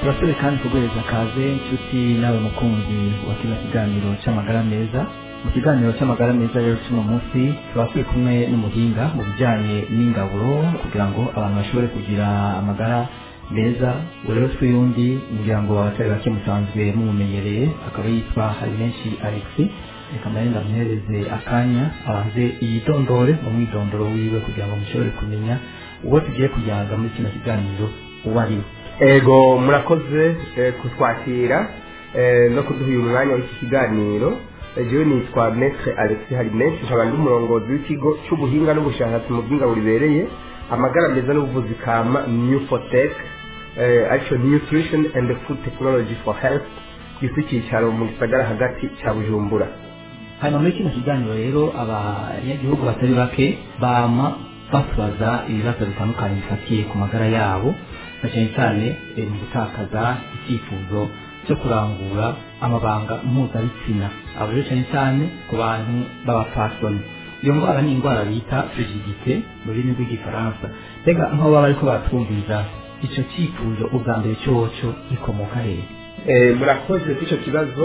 Turasubire kandi kuguhereza kaze, inshuti nawe mukunzi wa kino kiganiro c'amagara meza. Mu kiganiro c'amagara meza rero c'uno munsi tuba turi kumwe n'umuhinga mu bijanye n'ingaburo kugira ngo abantu bashobore kugira amagara meza. Ubu rero tw'uyundi, ngira ngo abatari bake musanzwe mumumenyereye, akaba yitwa Haribenshi Alexis. Reka mbere ndamuhereze akanya abanze yidondore mu mwidondoro wiwe kugira ngo mushobore kumenya uwo tugiye kuyaga muri kino kiganiro uwo ari we. Ego, murakoze kutwakira no kuduha uyu mwanya w'iki kiganiro. Jewe nitwa Maître Alexis Harimenshi, nkaba ndi umurongozi w'ikigo cy'ubuhinga n'ubushakashatsi mu by'ingabo ribereye amagara meza n'ubuvuzi kama, New Fotech, aricyo Nutrition and Food Technology for Health, gifite icyicaro mu gisagara hagati cya Bujumbura. Hanyuma muri kino kiganiro rero, abanyagihugu batari bake bama batubaza ibibazo bitandukanye bifatiye ku magara yabo, na cyane cyane mu gutakaza icyifuzo cyo kurangura amabanga mpuzabitsina. Abo rero cyane cyane ku bantu b'abapfasoni, iyo ndwara ni indwara bita frigidité mu rurimi rw'Igifaransa. Mbega nk'aho baba bariko baratwumviriza, ico cyifuzo ubwa mbere coco gikomoka hehe? Murakoze kuri kibazo.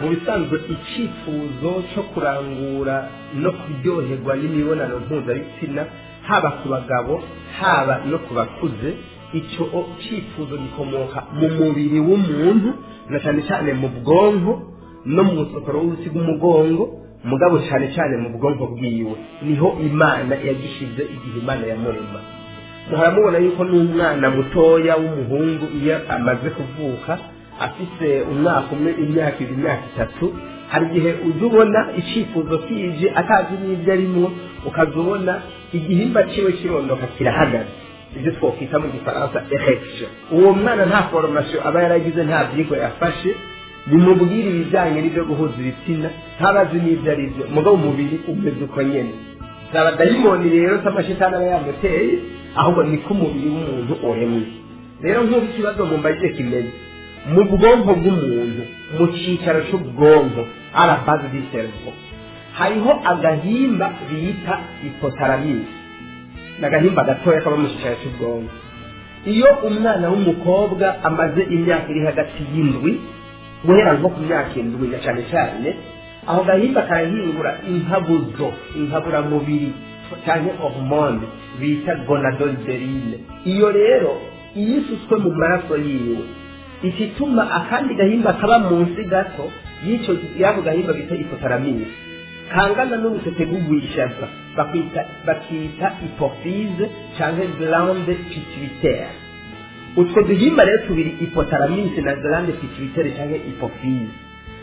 Mu bisanzwe, icyifuzo cyo kurangura no kuryoherwa n'imibonano mpuzabitsina, haba ku bagabo haba no ku bakuze, icyo cyifuzo gikomoka mu mubiri w'umuntu, na cyane cyane mu bwonko no mu musokoro w'uruti rw'umugongo, mugabo cyane cyane mu bwonko bwiwe niho Imana yagishize igihe Imana yamurema. Muhora yuko n'umwana mutoya w'umuhungu iyo amaze kuvuka, afise umwaka umwe, imyaka 2, imyaka 3, hari igihe uza ubona icyifuzo kije atazi n'ibyo arimwo, ukaza ubona igihimba ciwe kirondoka kirahagaze, ibyo twokwita mu Gifaransa érection. Uwo mwana nta formation aba yaragize, nta vyigwa yafashe bimubwira ibijyanye n'ibyo guhuza ibitsina, ntabazi n'ibyo ari byo, mugabo umubiri umeze uko nyene. Si abadayimoni rero, si amashitani aba yamuteye, ahubwo niko umubiri w'umuntu uremwe. Rero nk'uko ikibazo mumbajije kimeze, mu bwonko bw'umuntu, mu cyicaro cy'ubwonko, à la base du cerveau, hariho agahimba bita hypothalamus. Ni agahimba gatoya kaba mu cyicaro cy'ubwonko. Iyo umwana w'umukobwa amaze imyaka iri hagati y'indwi, guhera nko ku myaka 7 na cyane cyane, aho gahimba karahingura inkabuzo, inkaburamubiri cyangwa hormone bita gonadolibérine. Iyo rero iyo isutswe mu maraso yiwe, ikituma akandi gahimba kaba munsi gato y'icyo y'ako gahimba bita hypothalamus, kangana n'urutete rw'ugwishaza, bakita hypophyse cyangwa glande pituitaire. Utwo duhimba rero tubiri, hypothalamus na glande pituitaire cyangwa hypophyse,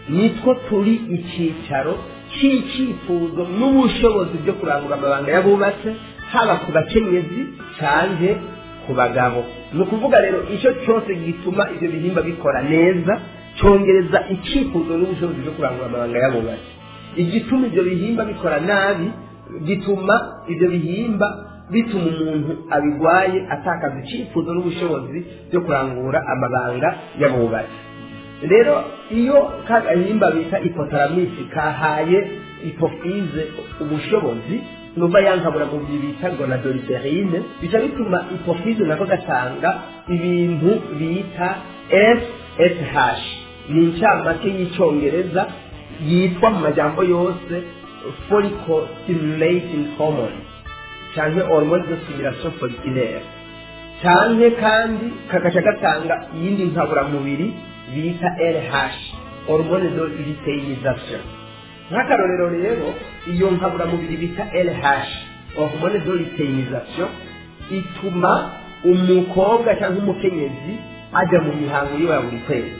nitwo turi icyicaro cy'icyifuzo n'ubushobozi byo kurangura amabanga y'abubatse, haba ku bakenyezi cyangwa ku bagabo. Ni ukuvuga rero, icyo cyose gituma ibyo bihimba bikora neza cyongereza icyifuzo n'ubushobozi byo kurangura amabanga y'abubatse. Igituma ibyo bihimba bikora nabi gituma ibyo bihimba bituma umuntu abigwaye atakaza icyifuzo n'ubushobozi byo kurangura amabanga y'abubatsi. Rero iyo ka gahimba bita hypothalamus kahaye hypophyse ubushobozi, nuba ya nkaburamubiri bita gonadolibérine, bica bituma hypophyse nako gatanga ibintu bita FSH. Ni incamake y'Icyongereza yitwa mu majambo yose follicle stimulating hormone canke hormone de stimulation folliculaire, canke kandi kagaca gatanga iyindi nkaburamubiri bita LH, hormone de lutéinisation. Nk'akarorero rero, iyo nkaburamubiri bita LH, hormone de lutéinisation, ituma umukobwa cyangwa umukenyezi ajya mu mihango yiwe ya buri kwezi,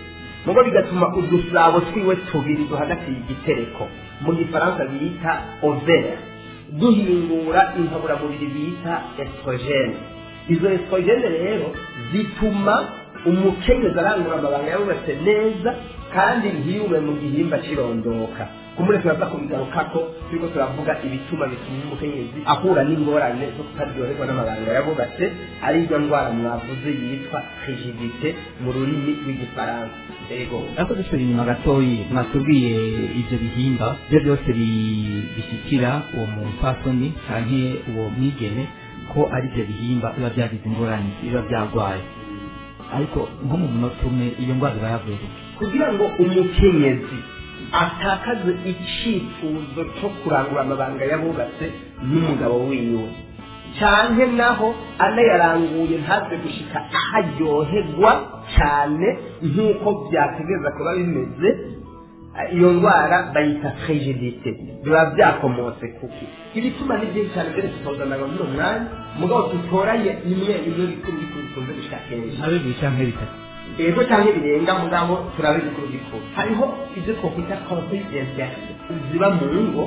mugo bigatuma udusabo twiwe tubiri duhagatiye igitereko, mu Gifaransa bita ovaire, duhingura inkaburamubiri bita œstrogène. Izo œstrogène rero zituma umukenyezi arangura amabanga yabubatse neza kandi ntiyume mu gihimba kirondoka. Kumure turaza kubigarukako turiko turavuga ibituma bituma umukenyezi ahura n'ingorane zo kutaryoherwa n'amabanga yabubatse, ariyo ndwara mwavuze yitwa frigidité mu rurimi rw'Igifaransa. Ego. Ariko dusubira inyuma gatoyi, mwatubwiye ivyo bihimba byo byose bishyikira uwo mupfasoni canke uwo mwigeme, ko ari ivyo bihimba biba byagize ingorane, biba byagwaye. Ariko nko mu munota umwe, iyo ndwara iba yavuye kuki? Kugira ngo umukenyezi atakaze icyifuzo cyo kurangura amabanga y'abubatse n'umugabo wiwe, canke naho anayaranguye ntaze gushika aharyoherwa cyane nk'uko byategereza kuba bimeze, iyo ndwara bayita frigidité. Biba byakomotse kuki? Ibituma ni byinshi cyane, mbere tutozanaga muri uwo mwanya, mugabo dutoranye imwe imwe bikuru bikuru bikunze gushika kenshi. Nka bibiri canke bitatu. Ego, cyangwa birenga, mugabo turabe bikuru bikuru. Hariho ibyo twakwita conflits internes ziba mu ngo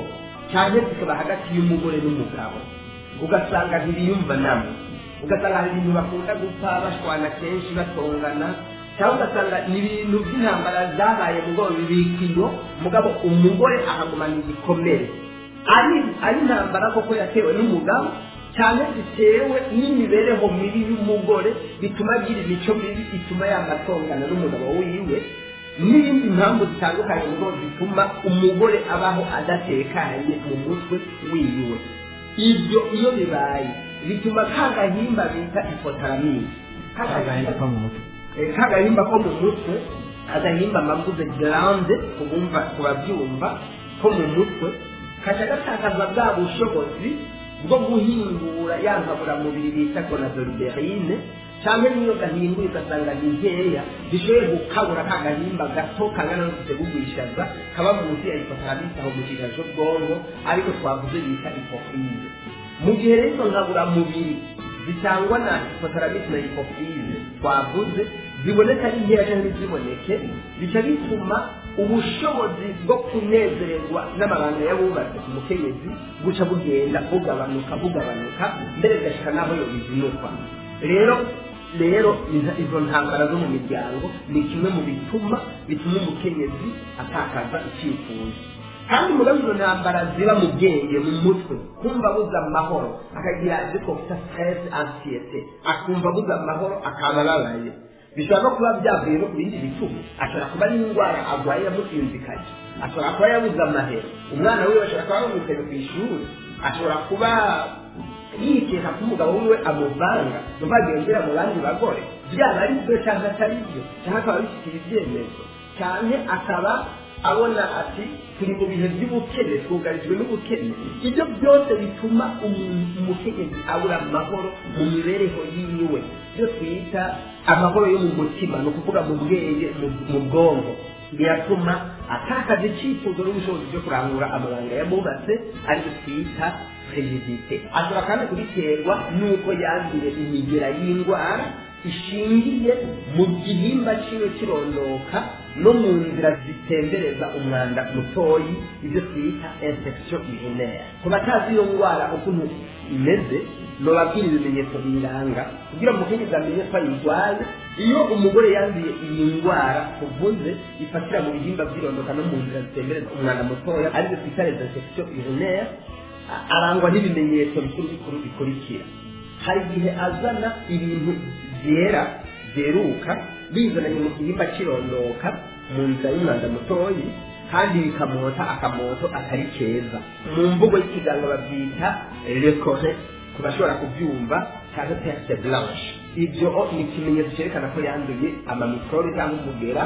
cyangwa zikaba hagati y'umugore n'umugabo, ugasanga ntibiyumvanamo, ugasanga hari ibintu bakunda gupfa, bashwana kenshi, batongana, cyangwa ugasanga ni ibintu by'intambara zabaye mugabo bibikiyo, mugabo umugore ahagumana igikomere, ari intambara koko yatewe n'umugabo cyane, zitewe n'imibereho mibi y'umugore, bituma agira imico mibi ituma yamatongana n'umugabo wiwe, n'ibindi mpamvu zitandukanye mugabo zituma umugore abaho adatekanye mu mutwe wiwe. Ibyo iyo bibaye bituma ka gahimba bita hypothalamus, Agahinda ko mu mutwe. Ka gahimba ko mu mutwe, agahimba mambuze glande kubumva kubabyumva, ko mu mutwe, kaca gatakaza bwa bushobozi bwo guhingura ya nkaburamubiri bita gonadolibérine, cyangwa niyo gahinguye ugasanga ni nkeya zishoboye gukabura ka gahimba gato kangana n'udutegugwishaza kaba munsi ya hypothalamus aho mu kijajo cy'ubwonko, ariko twavuze bita hypophyse. Mu gihe rero izo nkaburamubiri zitangwa na hypothalamus na hypophyse twavuze ziboneka ari nkeya cyangwa ntiziboneke, bica bituma ubushobozi bwo kunezererwa n'amabanga y'abubatse ku mukenyezi buca bugenda bugabanuka bugabanuka, mbere bigashika n'aho yobizinukwa. Rero izo ntambara zo mu miryango ni kimwe mu bituma umukenyezi atakaza icyifuzo. Kandi mugabe izo ntambara ziba mu bwenge, mu mutwe, kumva abuze amahoro, akagira ibyo twakwita stress, anxiété, akumva abuze amahoro, akaba ababaye, bishobora no kuba byavuye no ku bindi bituma. Ashobora kuba ari indwara arwaye yamusinzikaje, ashobora kuba yabuze amahera, umwana wiwe ashobora kuba yamwirukanye ku ishuri, ashobora kuba yikeka ko umugabo wiwe amuvanga, numva agendera mu bandi bagore, byaba ari byo cyangwa atari byo, cyangwa akaba abifitiye ibyemezo, cyane akaba abona ati turi mu bihe by'ubukene, twugarijwe n'ubukene. Ibyo byose bituma umukenyezi abura amahoro mu mibereho yiwe, ibyo twita amahoro yo mu mutima, ni ukuvuga mu bwenge, mu bwonko, biratuma atakaza icyifuzo n'ubushobozi byo kurangura amabanga yabubatse, aribyo twita frigidité. Ashobora kandi kubiterwa n'uko yanduye imigera y'indwara ishingiye mu gihimba ciwe kirondoka no mu nzira zitembereza umwanda mutoyi, ibyo twita infection urinaire. Ku batazi iyo ndwara ukuntu imeze, nobabwira ibimenyetso biyiranga kugira umukenyezi amenye ko ayirwaye. Iyo umugore yanduye iyi ndwara tuvuze ifatira mu bihimba by'irondoka no mu nzira zitembereza umwanda mutoya, aribyo twita les infections urinaires, arangwa n'ibimenyetso bikuru bikuru bikurikira. Hari igihe azana ibintu byera byeruka bizananye mu gihimba kirondoka mu nzira y'umwanda mutoyi, kandi bikamota akamoto atari keza. Mu mvugo y'ikiganga babyita leucorrhée ku bashobora kubyumva, cyangwa perte blanche. Ibyo ni ikimenyetso cyerekana ko yanduye amamikorobe cyangwa umugera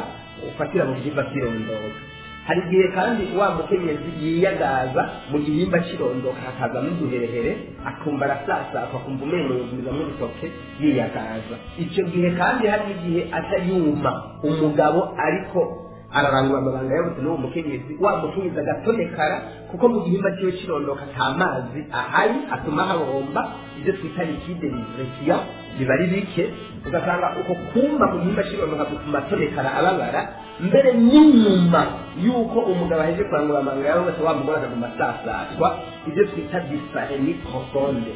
ufatira mu bihimba by'irondoka. Hari igihe kandi wa mukenyezi yiyagaza mu gihimba kirondoka, hakazamo uduherehere, akumva arasasaka, akumva umengo yogumizamo urutoke yiyagaza. Icyo gihe kandi hari igihe aca yuma umugabo ariko ararangura amabanga yose n'uwo mukenyezi, wa mukenyezi agatonekara, kuko mu gihimba cyiwe kirondoka ata mazi ahari atuma habomba, ibyo twita liquide lubrifiant biba ari bike, ugasanga uko kuma mu gihimba kirondoka gutuma atonekara, ababara. Mbere n'inyuma y'uko umugabo aheje kurangura amabanga yawe wese, wa mugore akaguma asasatwa, ibyo twita dyspareunie profonde.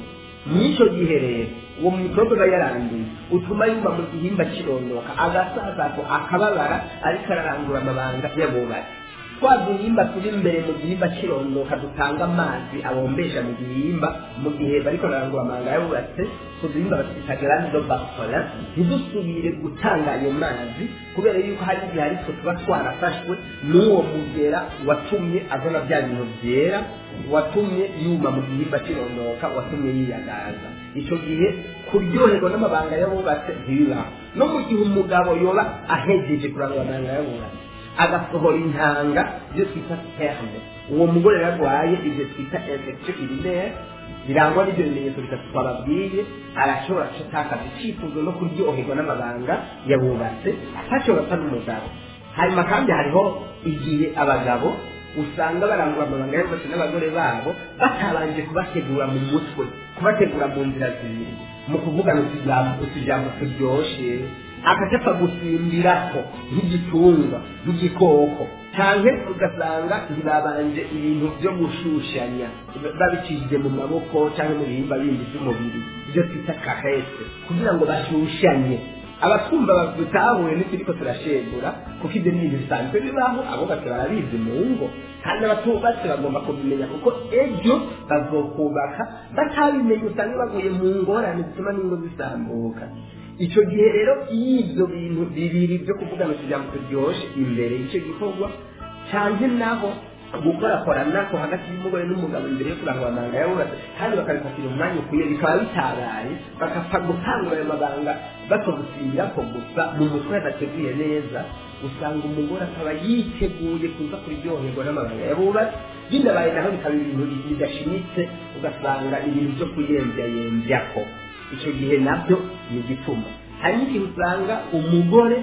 Mw'icyo gihe rero uwo mikorobe aba yaranduye utuma yumva mu gihimba kirondoka agasasako, akababara ariko ararangura amabanga y'abubatsi. Twa duhimba turi imbere mu gihimba cy'irondoka dutanga amazi abombesha mu gihimba mu gihe bariko bararangura amabanga yabubatse, utwo duhimba batwita glandes de Bartholin, ntidusubire gutanga ayo mazi kubera yuko hari igihe aritwo tuba twarafashwe n'uwo mugera watumye azana bya bintu byera, watumye yuma mu gihimba cy'irondoka, watumye yiyagaza. Icyo gihe kuryoherwa n'amabanga y'abubatse ntibibaho. No mu gihe umugabo yoba ahejeje kurangura amabanga y'abubatse agasohora intanga, ibyo twita sperme, uwo mugore yarwaye ibyo twita infection urinaire birangwa n'ibyo bimenyetso bitatu twababwiye, arashobora gutakaza icyifuzo no kuryoherwa n'amabanga yabubatse, atashobora asa n'umugabo. Hanyuma kandi hariho igihe abagabo usanga barangura amabanga y'abubatse n'abagore babo batabanje kubategura mu mutwe, kubategura mu nzira zibiri, mu kuvugana utujambo turyoshe, akacapfa gusimbirako nk'igitungwa, nk'igikoko, canke ugasanga ntibabanje ibintu byo gushushanya babicishije mu maboko canke mu bihimba bindi by'umubiri, ibyo twita caresse, kugira ngo bashushanye. Abatwumva dutahuye ntituriko turashegura, kuko ibyo ni ibintu bisanzwe bibaho, abubatse barabizi mu ngo, kandi abatubatse bagomba kubimenya, kuko ejo bazokubaka batabimenye usanga baguye mu ngorane zituma n'ingo zisambuka. Icyo gihe rero iyo ibyo bintu bibiri byo kuvugana utujambo turyoshe imbere y'icyo gikorwa, canke naho gukorakoranako hagati y'umugore n'umugabo imbere yo kurangura amabanga y'abubatse, kandi bakabifatira umwanya ukwiye, bikaba bitabaye, bagapfa gutangura ayo mabanga bakagusimbirako gusa mu mutwe hadateguye neza, usanga umugore akaba yiteguye kuza kuryoherwa n'amabanga y'abubatse. Binabaye naho bikaba ibintu bidashimitse, ugasanga ibintu byo kuyembyayembyako. Icyo gihe nabyo ni igituma. Hari n'igihe usanga umugore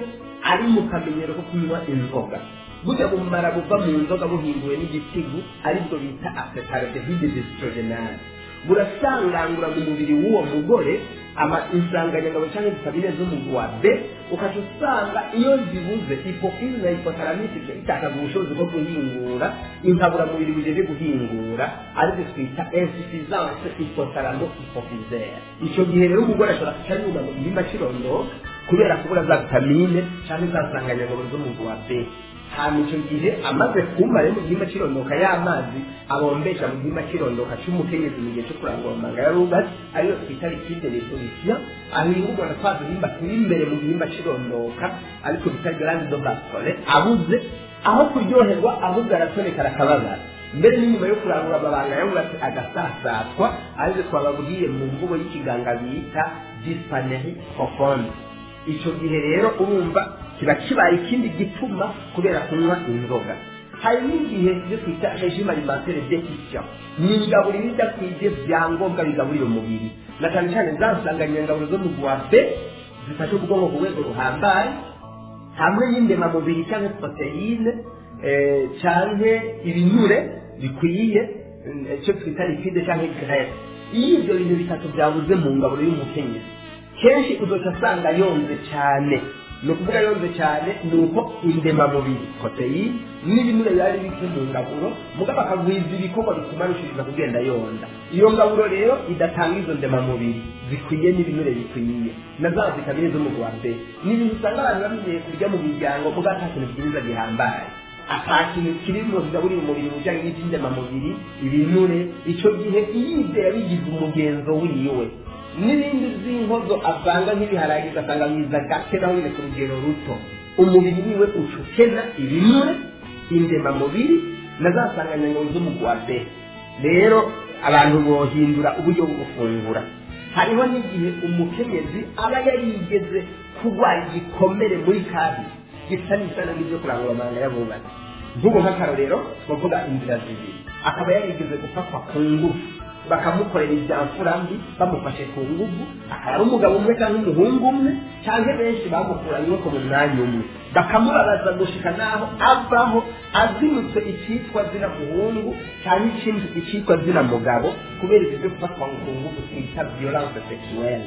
ari mu kamenyero ko kunywa inzoga, burya bumara buva mu nzoga buhinguwe n'igitigu, aribwo bita acétaldéhyde déshydrogénase, burasangangura mu mubiri w'uwo mugore ama insanganyangabo cyangwa vitamine z'umugwi wa B. Ukaca usanga iyo zibuze, hypophyse na hypothalamus itakaza ubushobozi bwo guhingura inkaburamubiri bujeje guhingura, aribyo twita insuffisance hypothalamo hypophysaire. Icyo gihe rero umugore ashobora kuca yuma mu gihimba cy'irondoka kubera kubura za vitamine cyangwa za nsanganyangabo z'umugwi wa B. Hanyuma icyo gihe amaze kuma rero mu gihimba cy'irondoka, y'amazi abombesha mu gihimba cy'irondoka cy'umukenyezi mu gihe cyo kurangura amabanga y'abubatsi, ariyo twita liquide lubrifiant, ahingurwa na twa duhimba turi imbere mu gihimba cy'irondoka, ariko bita glandes de Bartholin, abuze, aho kuryoherwa ahubwo aratonekara, akababara, mbere n'inyuma yo kurangura amabanga y'abubatsi agasasatwa, aribyo twababwiye mu mvugo y'ikiganga bita dyspareunie profonde. Icyo gihe rero urumva kiba kibaye ikindi gituma kubera kunywa inzoga. Hari n'igihe ibyo twita régime alimentaire déficient, ni ingaburiro idakwije byangombwa bigaburira umubiri, na cyane cyane za nsanganyangaburo zo mu wa B zifasha ubwonko ku rwego ruhambaye, hamwe n'indemamubiri cyangwa poroteyine cyangwa ibinure bikwiye, icyo twita lipide cyangwa graisse. Iyo ibyo bintu bitatu byabuze mu ngaburo y'umukenyezi, kenshi uzoca asanga yonze cyane. Ni ukuvuga yonze cyane ni uko indemamubiri, poroteyine n'ibinure biba ari bike mu ngaburo, mugabo akagwiza ibikorwa bituma arushiriza kugenda yonda. Iyo ngaburo rero idatanga izo ndemamubiri zikwiye n'ibinure bikwiye na za vitamine zo mu wa B, ni ibintu usanga abantu bamenyeye kurya mu miryango, mugabo ata kintu byiza gihambaye, ata kintu kiri mu bigaburira umubiri mu bijyanye n'iby'indemamubiri, ibinure. Icyo gihe iyo ibyo yabigize umugenzo wiwe, n'ibindi by'inkozo avanga nk'ibiharage, ugasanga biza gake naho nyine ku rugero ruto, umubiri wiwe uca ukena ibinure, indemamubiri na za nsanganyangabo z'umugwi wa B. Rero abantu bohindura uburyo bwo gufungura. Hariho n'igihe umukenyezi aba yarigeze kurwara igikomere muri kabi gisa n'isana n'ibyo kurangura amabanga y'abubatsi. Nk'ubu nk'akarorero twavuga inzira zibiri: akaba yarigeze gufatwa ku ngufu, bakamukorera ibyamfura mbi bamufashe ku ngufu, akaba ari umugabo umwe cyangwa umuhungu umwe cyangwa benshi bamukuranye ko mu mwanya umwe, bakamubabaza gushika naho avaho azinutse icyitwa zina muhungu cyangwa ikindi icyitwa zina mugabo, kubera ibyo byo gufatwa ku ngufu twita violence sexuelle.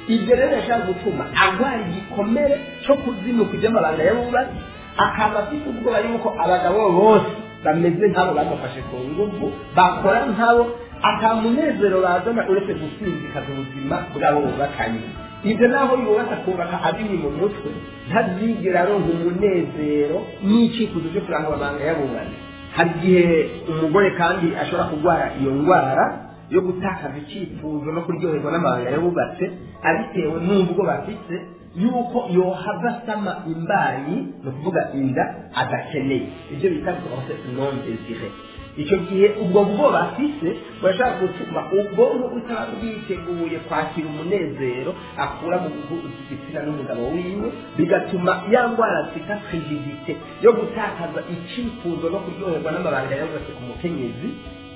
Ibyo rero yashaka gutuma arwara igikomere cyo kuzinuka iby'amabanga y'abubatsi, akaba afite ubwoba yuko abagabo bose bameze nk'abo bamufashe ku ngufu, bakora nk'abo, ata munezero bazana uretse gusinzikaza ubuzima bw'abo bubakanye. Ibyo naho yubaka kubaka abiri mu mutwe, ntazigera aronka umunezero n'icyifuzo cyo kurangura amabanga y'abubatsi. Hari igihe umugore kandi ashobora kurwara iyo ndwara yo gutakaza icyifuzo no kuryoherwa n'amabanga y'abubatse, abitewe n'ubwo bafite yuko yohava asama imbanyi, ni ukuvuga inda adakeneye, ibyo bita grossesse non désirée. Icyo gihe ubwo bwoba afise burashobora gutuma ubwonko butaba bwiteguye kwakira umunezero akura mu guhuza igitsina n'umugabo wiwe, bigatuma ya ndwara twita frigidité yo gutakaza icyifuzo no kuryoherwa n'amabanga y'abubatse ku mukenyezi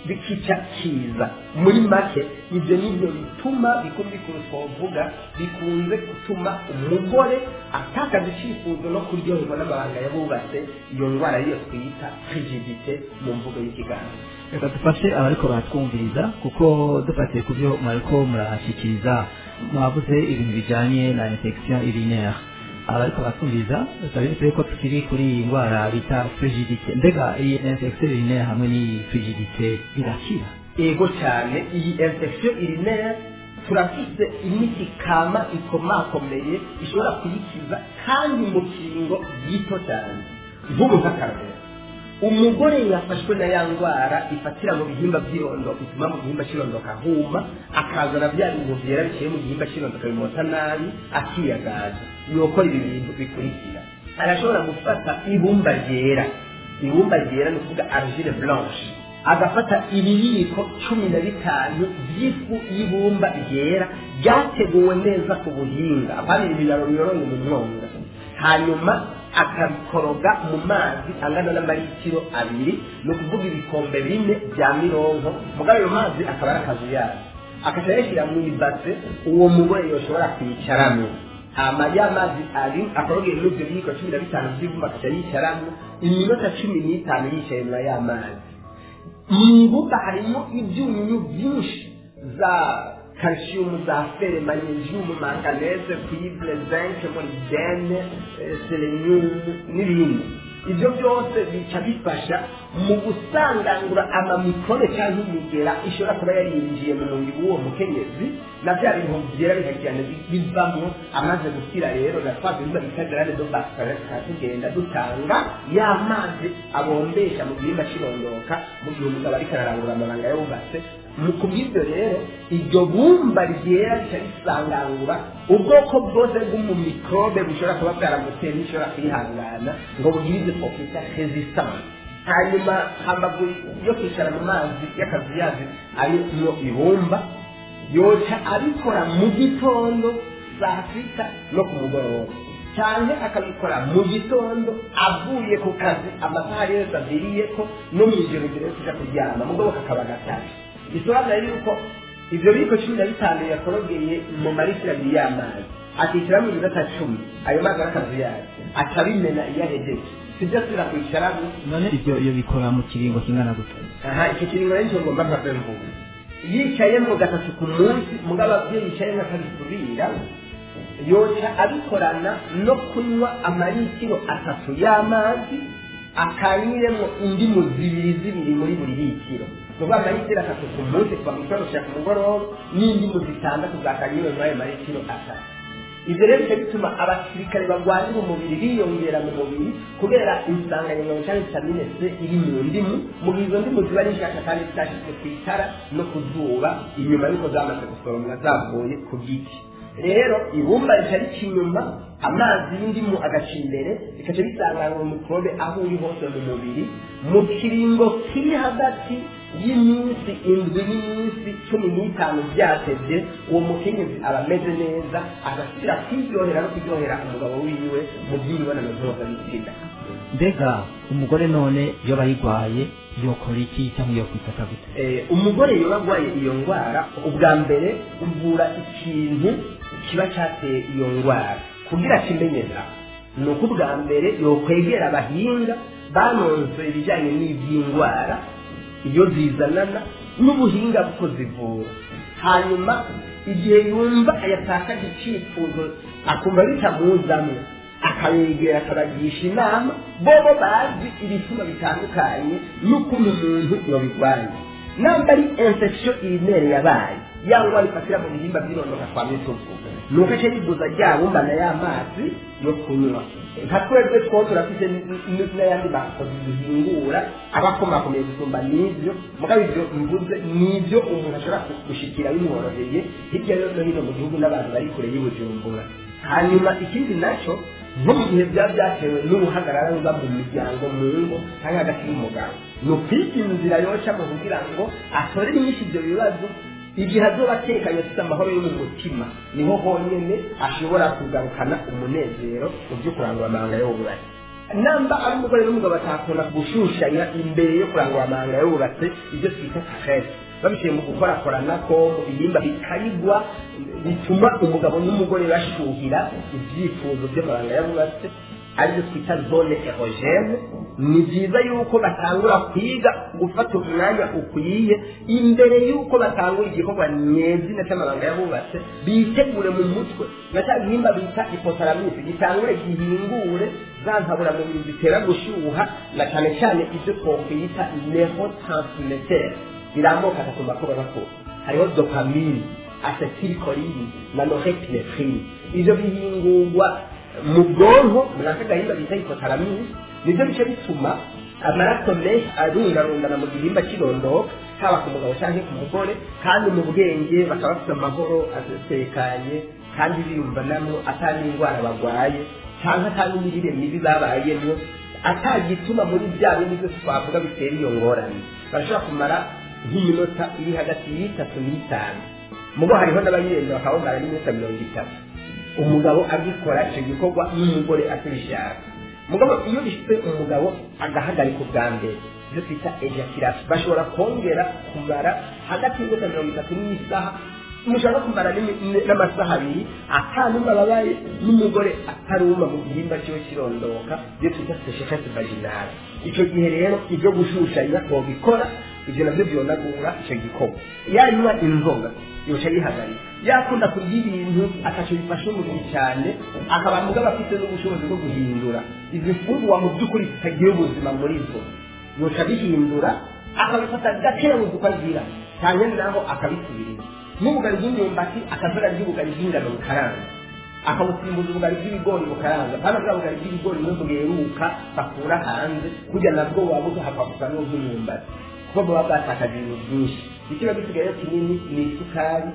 bikica kiza. Muri make, ibyo nibyo bituma bikuru bikuru twavuga bikunze gutuma umugore atakaza icyifuzo no kuryoherwa n'amabanga y'abubatse, iyo ndwara ariyo twita frigidité mu mvugo y'ikiganza. Reka dufashe abariko baratwumviriza, kuko dufatiye ku byo mwariko murahashyikiriza, mwavuze ibintu bijanye na infection urinaire. Abariko baratwumviriza turabizi ko tukiri kuri iyi ndwara bita frigidité. Mbega iyi infection urinaire hamwe n'iyi frigidité birakira? Ego cyane. Iyi infection urinaire turafise imiti kama ikomakomeye ishobora kuyikiza, kandi mu kiringo gito cyane. Nk'ubu nk'akarorero, umugore yafashwe na ya ndwara ifatira mu bihimba by'irondoka, ituma mu gihimba cy'irondoka huma, akazana bya bintu byera biciye mu gihimba cy'irondoka bimota nabi, akiyagaza, yokora ibi bintu bikurikira. Arashobora gufata ibumba ryera, ibumba ryera ni ukuvuga argile blanche, agafata ibiyiko 15 by'ifu y'ibumba ryera ryateguwe neza ku buhinga, apana ibiraro biyoroye mu mwonga, hanyuma akabikoroga mu mazi angana n'amaritiro 2, ni ukuvuga ibikombe 4 bya mironko. Mugabo ayo mazi akaba ari akazuyazi, akaca yashyira mu ibase uwo mugore yoshobora kwicaramo. Hama ya mazi ari akorogeye muri ibyo biyiko 15 by'ibumba, akaca yicaramo iminota 15 yicaye muri ya mazi. Mu ibumba harimo ibyunyunyu byinshi za calcium, za fer, magnesium, manganèse, cuivre, zinc, molybdène, selenium n'ibindi. Ibyo byose bica bifasha mu gusangangura amamikrobe cyangwa imigera ishobora kuba yarinjiye mu mubiri w'uwo mukenyezi, na bya bintu byera bikagenda bivamo. Amaze gukira rero, na twa bintu bita glandes de Bartholin tugenda dutanga ya mazi abombesha mu gihimba cy'irondoka mu gihe umugabo ariko ararangura amabanga y'abubatse. Mu kubw'ibyo rero, iryo bumba ryera rica risangangura ubwoko bwose bw'umumikrobe bushobora kuba bwaramuteye, ntishobora kwihangana ngo bugire ibyo twakwita résistance. Hanyuma hambavu yo kwicara mu mazi y'akazuyazi arimwo ibumba, yoca abikora mu gitondo saa 6 no ku mugoroba, cyane akabikora mu gitondo avuye ku kazi amasaha yose aviriyeko, no mu ijoro mbere yo kuja kuryama, mugabo kakaba gatatu. Bisobanura yuko ibyo biyiko 15 yakorogeye mu maritiro 2 y'amazi, akicaramo iminota 10, ayo mazi arakazuyazi aca abimena iyo ahejeje, sibyo asubira kwicaramo. None ibyo iyo bikora mu kiringo kingana gute? Aha, icyo kiringo rero nicyo ngomba mpave mvuga. Yicayemo gatatu ku munsi, mugabo ababyeyi yicayemo akabisubira, yoca abikorana no kunywa amaritiro 3 y'amazi akanyiremo indimu zibiri zibiri muri buri litiro. Ni ukuvuga amaritiro 3 ku munsi kuva mu gitondo gushika ku mugoroba, n'indimu 6 zakanyiriwe muri ayo maritiro 3. Ibyo rero bica bituma abasirikare barwanira umubiri biyongera mu mubiri, kubera insanganyangabo cyangwa vitamine C iri mu ndimu, mu gihe izo ndimu ziba ari nshasha kandi zitashyizwe ku itara no ku zuba inyuma y'uko zamaze gusoromwa zavuye ku giti. Rero ibumba rica rica inyuma, amazi y'indimu agaca imbere, bikaca bisanganywa mikorobe aho uri hose mu mubiri. Mu kiringo kiri hagati y'iminsi 7 n'iminsi 15 byatevye, uwo mukenyezi aba ameze neza, agasubira kwiryohera no kuryohera umugabo wiwe mu by'imibonano mpuzabitsina. Mbega umugore none yoba ayirwaye yokora iki cyangwa yokwifata gute? Umugore yoba arwaye iyo ndwara, ubwa mbere uvura ikintu kiba cyateye iyo ndwara. Kugira kimenyera, ni uko ubwa mbere yokwegera abahinga banonsoye ibijyanye n'iby'indwara iyo zizanana n'ubuhinga bwo zivura. Hanyuma igihe yumva yatakaje icyifuzo, akumva bitamuzamo, akabegera akabagisha inama, bobo bazi ibituma bitandukanye n'ukuntu umuntu yobirwanya. Namba ari infection urinaire yabaye Ya ngwara ifatira mu bihimba by'irondoka twamye tuvuga, nuko aca yibuza rya bumba na ya mazi yo kunywa. Nka twebwe two turafise n'ayandi makozi duhingura aba akomakomeye gusumba n'ivyo, mugabo ivyo mvuze n'ivyo umuntu ashobora gushikira bimworoheye hirya no hino mu gihugu n'abantu bari kure y'Ibujumbura. Hanyuma ikindi naco, nko mu gihe byaba byatewe n'uruhagarara ruba mu miryango, mu ngo cyangwa hagati y'umugabo, ni ukwiga inzira yocamo kugira ngo atore inyinshi ibyo bibazo. Igihe azoba atekanye, afite amahoro yo mu mutima, niho honyine ashobora kugarukana umunezero mu byo kurangura amabanga y'ububatsi. Namba ari umugore n'umugabo batakunda gushushanya imbere yo kurangura amabanga y'ububatsi, ibyo twita caresse, babiciye mu gukorakoranako mu bihimba bikarigwa, bituma umugabo n'umugore bashuhira ibyifuzo by'amabanga y'abubatse, aribyo twita zone érogène, ni byiza yuko batangura kwiga gufata umwanya ukwiye imbere yuko batangura igikorwa nyezina cy'amabanga y'abubatse. Bitegure mu mutwe, na cya gihimba bita hypothalamus gitangure gihingure za nkaburamubiri zitera gushyuha, na cyane cyane ibyo twokwita neurotransmitter birambuka atatu makuru makuru: hariho dopamine, acetylcholine na norepinephrine. Ivyo bihingurwa mu bwonko muri aka gahimba bita hypothalamus. Nivyo bice bituma amaraso menshi arundarundana mu gihimba cy'irondoka, haba ku mugabo cyangwa ku mugore, kandi mu bwenge bakaba bafite amahoro atekanye, kandi biyumvanamo ata n'indwara barwaye cyangwa ata n'imirire mibi babayemo, atagituma muri bya bindi byose twavuga bitera iyo ngorane. Barashobora kumara nk'iminota iri hagati y'3 n'5, mugo hariho n'abayirenza bakabamara n'iminota 30, umugabo agikora icyo gikorwa n'umugore atabishaka. Mugabo iyo bishitse umugabo agahagarika ubwa mbere, ibyo twita éjaculation, bashobora kongera kumara hagati y'iminota 30 n'isaha. Mushobora no kumara n'amasaha 2 atanumwe ababaye, n'umugore ataruma mu gihimba cyiwe kirondoka, ibyo twita sécheresse vaginale. Icyo gihe rero ibyo gushushanya bobikora, ibyo nabyo byonagura icyo gikorwa. Yanywa inzoga yoca yihagarika, yakunda kurya ibintu ataco bifasha umubiri cyane, akaba mugabo afite n'ubushobozi bwo guhindura izi mfungurwa mu by'ukuri zitagira ubuzima muri zo, yoca bihindura akabifata gakeya uko agira, cyane naho akabisubiriza n'ubugari bw'imyumbati, akazoga ry'ubugari bw'ingano bukaranga, akabusimbuza ubugari bw'ibigori bukaranga, kandi bwa bugari bw'ibigori bumwe bweruka bakura hanze kurya, nabwo buba buhakwa gusa n'ubw'imyumbati, kuko buba bwatakaje ibintu byinshi. Ikiba gisigaye kinini ni isukari,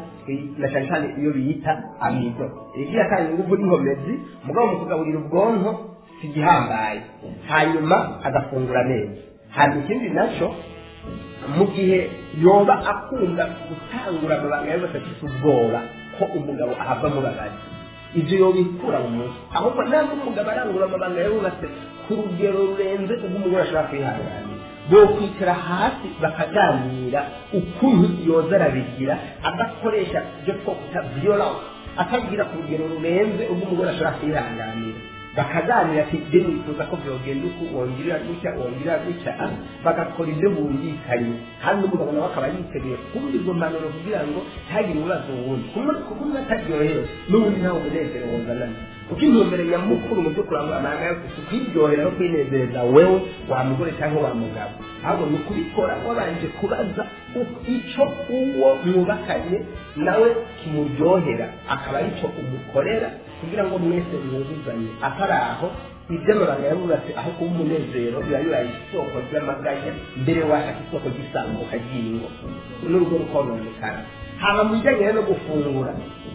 na cyane cyane iyo biyita amidon, igira kandi ingufu n'inkomezi, mugabo mu kugaburira ubwonko si igihambaye. Hanyuma agafungura neza. Hanyuma ikindi naco, mu gihe yoba akunda gutangura amabanga yose afite ubwoba ko umugabo ahava mubabaza, ibyo yobikura mu mutwe. Ahubwo ntabwo umugabo arangura amabanga yubatse ku rugero rurenze ubwo umugore ashobora kwihanganira, bokwicara hasi bakaganira ukuntu yoza arabigira adakoresha ibyo twakwita violence, atagira ku rugero rurenze ubwo umugore ashobora kwihanganira. Bakaganira ati: "Je nifuza ko byogenda uku, wongera gutya, wongera gutya." Bagakora ibyo bumvikanye, kandi n'umugabo nawe akaba yiteguye kumva izo mpanuro kugira ngo ntagire ibibazo wundi, kuko umwe ataryohewe n'ubundi ntawe umunezero wozanana. Kuko intumbero nyamukuru mu byo kurangura amabanga yose si kwiryohera no kwinezereza wewe wa mugore cyangwa wa mugabo, ahubwo ni ukubikora wabanje kubaza icyo uwo mwubakanye nawe kimuryohera, akaba aricyo umukorera kugira ngo mwese mwuzuzanye. Atari aho, iby'amabanga yabubatse aho kuba umunezero biba bibaye isoko ry'amaganya, mbere washaka isoko ry'isambuka ry'ingo n'urugo rukononekara. Haba mu bijyanye no gufungura,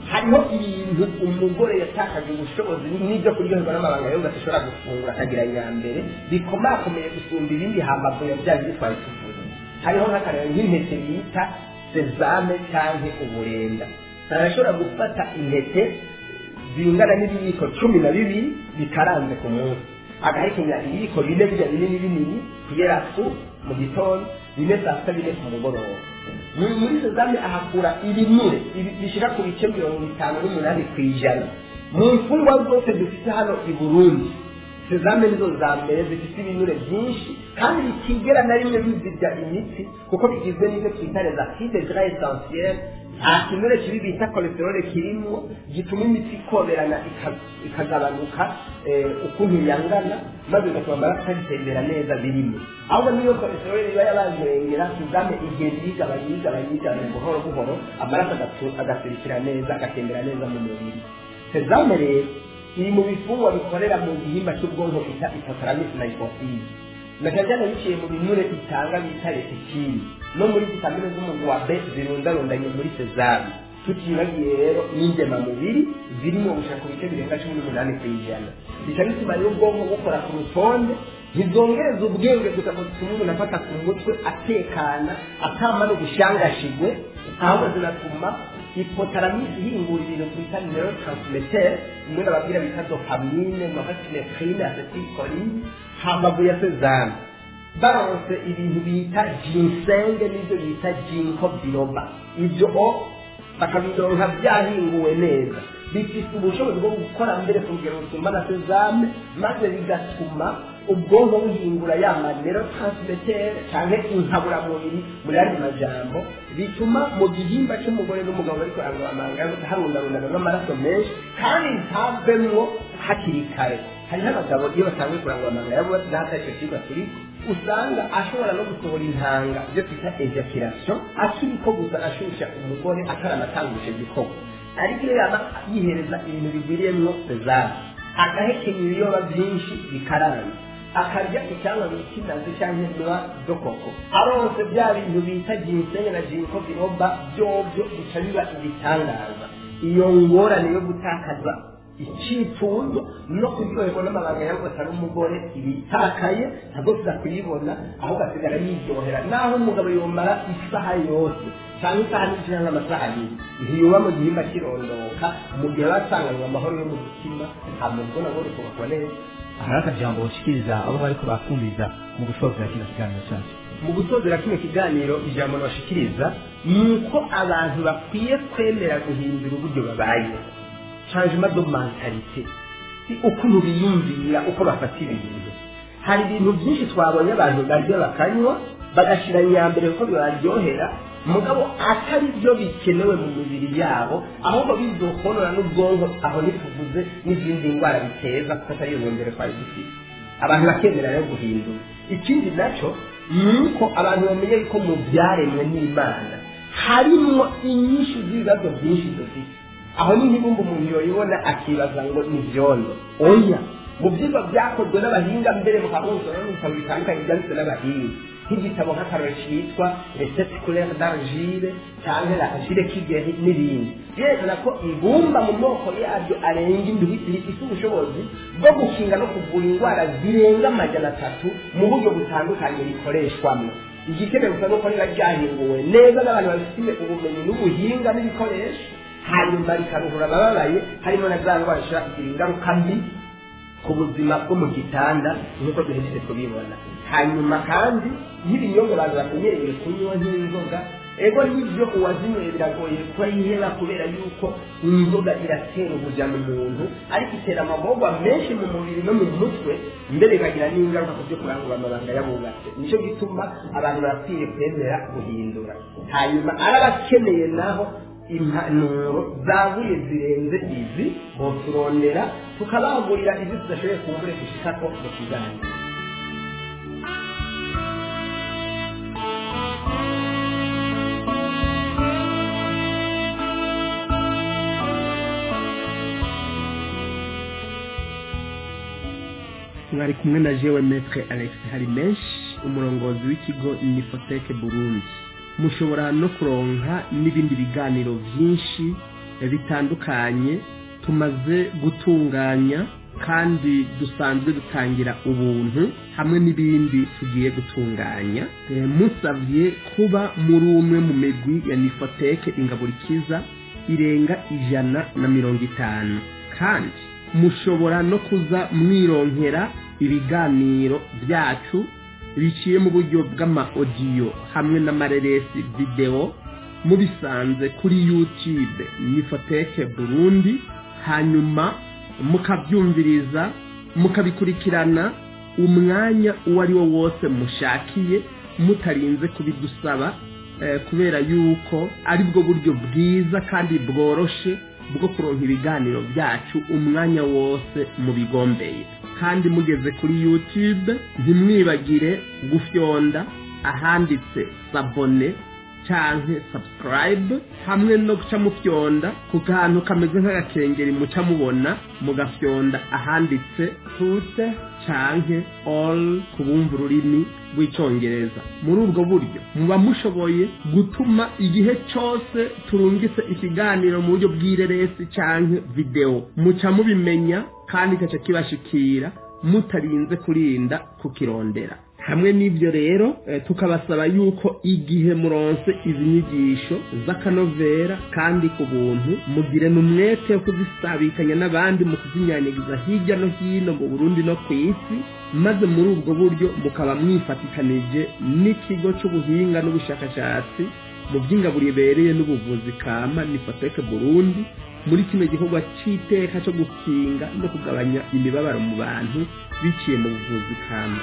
hariho ibintu umugore yatakaje ubushobozi n'ibyo kuryoherwa n'amabanga yubatse ashobora gufungura akagira nyambere bikomakomeye gusumba ibindi hambavu ya bya bindi twari tuvuze. Hariho nk'akarero nk'intete bita sésame cyangwa uburenda. Arashobora gufata intete zingana n'ibiyiko 12 bikaranze ku munsi, agahekenya ibiyiko bine bijya binini binini kugera ku mu gitondo, 4 saa sita, 4 ku mugoroba. Muri sésame ahakura ibinure bishira ku bice 58%. Mu mfungwa zose dufite hano i Burundi, sésame nizo za mbere zifite ibinure byinshi, kandi bitigera na rimwe bizirya imitsi, kuko bigizwe n'ibyo twita les acides gras essentiels. Nta kinure kibi bita cholesterol kirimwo gituma imitsi ikoberana ikagabanuka ukuntu yangana, maze bigatuma amaraso atagitembera neza birimo. Ahubwo niyo cholesterol iba yabanzengera, sésame igenda yigabanya, yigabanya, yigabanya buhoro buhoro, amaraso agasirikira neza, agatembera neza mu mubiri. Sésame rero iri mu bifungwa bikorera mu gihimba cy'ubwonko bita hypothalamus na hypophyse, na cyane cyane biciye mu binure itanga bita lécithine, no muri vitamine z'umugwi wa B zirundarundanye muri sésame. Tutibagiye rero n'indemamubiri zirimo gushaka ku bice birenga 18%. Bica bituma rero ubwonko bukora ku rutonde. Ntizongereza ubwenge gusa ngo zitume umuntu afata ku mutwe atekana, atama no gushangashigwe, ahubwo zinatuma hypothalamus ihingura ibintu twita neurotransmitter, imwe nababwira bita dopamine, norepinephrine, acetylcholine. Hambavu ya sésame, baronse ibintu bita ginseng n'ibyo bita ginkgo biloba, ibyo o bakabironka byahinguwe neza, bifite ubushobozi bwo gukora mbere ku rugero rusumba na sésame, maze bigatuma ubwonko buhingura ya ma neurotransmitter canke inkaburamubiri mu yandi majambo, bituma mu gihimba cy'umugore n'umugabo bariko amabanga harundarundana n'amaraso menshi kandi ntavemwo hakiri kare. Hariho abagabo iyo batanguye kurangura amabanga yabo data, icyo cyigwa turiko, usanga ashobora no gusohora intanga, ibyo twita éjaculation, akiriko gusa ashusha umugore, ataranatangusha igikorwa. Ariko iyo yaba yihereza ibintu bigwiriyemwo sésame, agahekenya ibiyoba byinshi bikaranga, akarya icyangwa bita inazi cyangwa noix de coco, aronse bya bintu bita ginseng na ginkgo biloba, byobyo bica biba ibitangaza. Iyo ngorane yo gutakaza icyifuzo no kuryoherwa n'amabanga y'abatari umugore ibitakaye, ntazosubira kuyibona, ahubwo asigara yiryohera. Naho umugabo yomara isaha yose cyangwa isaha n'igice cyangwa amasaha 2, ntiyuba mu gihimba kirondoka mu gihe basanganywe amahoro yo mu mutima, hama ubwo nabwo rukubakwa neza. Hari akajambo ushikiriza abo bariko bakumviriza mu gusozera kino kiganiro cyacu? Mu gusozera kino kiganiro, ijambo nabashikiriza ni uko abantu bakwiye kwemera guhindura uburyo babayeho, changement de mentalité, si ukuntu biyumvira, uko bafata ibintu. Hari ibintu byinshi twabonye abantu barya, bakanywa, bagashira nyambere kuko bibaryohera, mugabo atari byo bikenewe mu mibiri yabo, ahubwo bizokonona n'ubwonko. Aho ntituvuze n'izindi ndwara biteza, kuko atari iyo ntumbero twari dufite. Abantu bakemera rero guhindura. Ikindi nacyo ni uko abantu bamenye yuko mu byaremwe n'Imana harimwo inyinshi z'ibibazo byinshi dufite. Aho ni nk'ibumba umuntu yoyibona akibaza ngo ni byondo. Oya, mu byigwa byakozwe n'abahinga, mbere mukabuzana n'ibitabo bitandukanye byanditswe n'abahinga, nk'igitabo nk'akarore cyitwa Les sept couleurs d'argile cyangwa L'argile qui guérit n'ibindi, byerekana ko ibumba mu moko yaryo arenga 7 rifite ubushobozi bwo gukinga no kuvura indwara zirenga 300 mu buryo butandukanye rikoreshwamo. Igikenewe gusa nuko riba ryahinguwe neza n'abantu babifitiye ubumenyi n'ubuhinga n'ibikoresho, hanyuma rikaruhura abababaye, harimo na za ndwara zishobora kugira ingaruka mbi ku buzima bwo mu gitanda nk'uko duhejeje kubibona. Hanyuma kandi nk'ibinyobwa abantu bamenyereye kunywa, nk'inzoga, ego nibyo, uwazinyweye biragoye ko yiheba, kubera yuko inzoga iratera ubuja mu muntu, ariko itera amagorwa menshi mu mubiri no mu mutwe, mbere ikagira n'ingaruka ku byo kurangura amabanga y'abubatse. Nicyo gituma abantu barakwiye kwemera guhindura. Hanyuma arabakeneye naho impanuro zaguye zirenze izi, boturondera tukabagurira izi tudashoboye kumbure gushikako mu kiganiro. Mwari kumwe na jewe Maître Alex Harimenshi, umurongozi w'ikigo Nifoteke Burundi. Mushobora no kuronka n'ibindi biganiro byinshi bitandukanye tumaze gutunganya kandi dusanzwe dutangira ubuntu, hamwe n'ibindi tugiye gutunganya, musabye kuba muri umwe mu migwi ya Nifoteke Ingaburikiza irenga 150. Kandi mushobora no kuza mwironkera ibiganiro byacu biciye mu buryo bw'ama audio hamwe n'amareresi vidéo, mubisanze kuri YouTube Nifoteke Burundi, hanyuma mukabyumviriza, mukabikurikirana umwanya uwo ari wo wose mushakiye, mutarinze kubidusaba. Kubera yuko aribwo buryo bwiza kandi bworoshe bwo kuronka ibiganiro byacu umwanya wose mubigombeye. Kandi mugeze kuri YouTube, ntimwibagire gufyonda ahanditse "s'abonner" canke "subscribe", hamwe no guca mufyonda ku kantu kameze nk'agakengeri muca mubona, mugafyonda ahanditse "toutes" canke "all" ku bumva ururimi rw'Icongereza. Muri ubwo buryo muba mushoboye gutuma igihe cose turungitse ikiganiro mu buryo bw'ireresi canke video, muca mubimenya kandi kaca kibashikira mutarinze kurinda kukirondera. Hamwe n'ibyo rero, tukabasaba yuko igihe muronse izi nyigisho z'akanovera kandi ku buntu, mugire n'umwete wo kuzisabikanya n'abandi mu kuzinyanyagiza hirya no hino mu Burundi no ku isi, maze muri ubwo buryo mukaba mwifatikanije n'ikigo cy'ubuhinga n'ubushakashatsi mu by'ingaburo ibereye n'ubuvuzi kama Nifoteke Burundi muri kino gikorwa cy'iteka cyo gukinga no kugabanya imibabaro mu bantu biciye mu buvuzi kama.